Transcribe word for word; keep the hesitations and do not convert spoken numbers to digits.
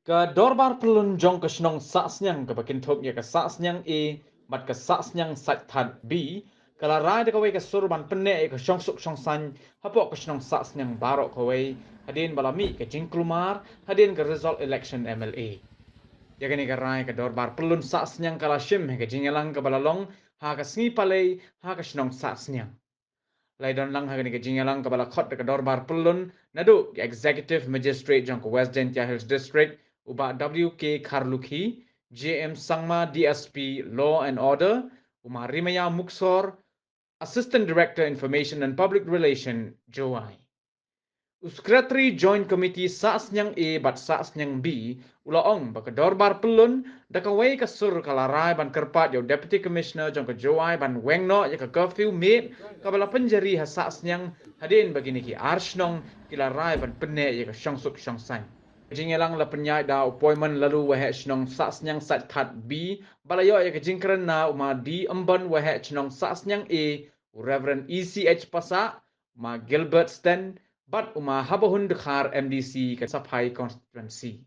Ka Dorbar Pyllun jong ka shnong Sahsniang kaba kynthup ïa ka Sahsniang A bad ka Sahsniang Saitthad B, ka la rai da kawei ka sur ban pynneh ïa ka shongsuk shongsaiñ hapoh ka shnong Sahsniang baroh kawei, hadien ba la mih ka jingkulmar hadien ka result election M L A. Ïa kane ka rai ka Dorbar Pyllun Sahsniang ka la shim ha ka jingïalang kaba la long ha ka sngi Palei ha ka shnong Sahsniang. La ïadon lang ha kane ka jingïalang kaba la khot da ka Dorbar Pyllun naduh ka Executive Magistrate jong ka West Jaintia Hills District, u Bah W K Kharlukhi, J M Sangma, D S P Law and Order, u Ma Rimaya Muksor, Assistant Director Information and Public Relation, Jowai. U Secretary Joint Committee Sahsniang A bad Sahsniang B u la ong ba ka Dorbar Pyllun da kawei ka sur ka la rai ban kyrpad ïa u Deputy Commissioner jong ka Jowai ban weng noh ïa ka curfew miet kaba la pynjari ha Sahsniang, hadien ba kine ki ar shnong ki la rai ban pynneh ïa ka shongsuk shongsaiñ. Ka jingïalang la pynïaid da u Poimon Laloo, Waheh Shnong Sahsniang Saitthad B, ba la ïoh ïa ka jingkren na u Ma D Ymbon, Waheh Shnong Sahsniang A, u Reverend E C H Passah, u Ma Gilbert Sten bad u Ma Habahun Dkhar, M D C ka Saphai Constituency.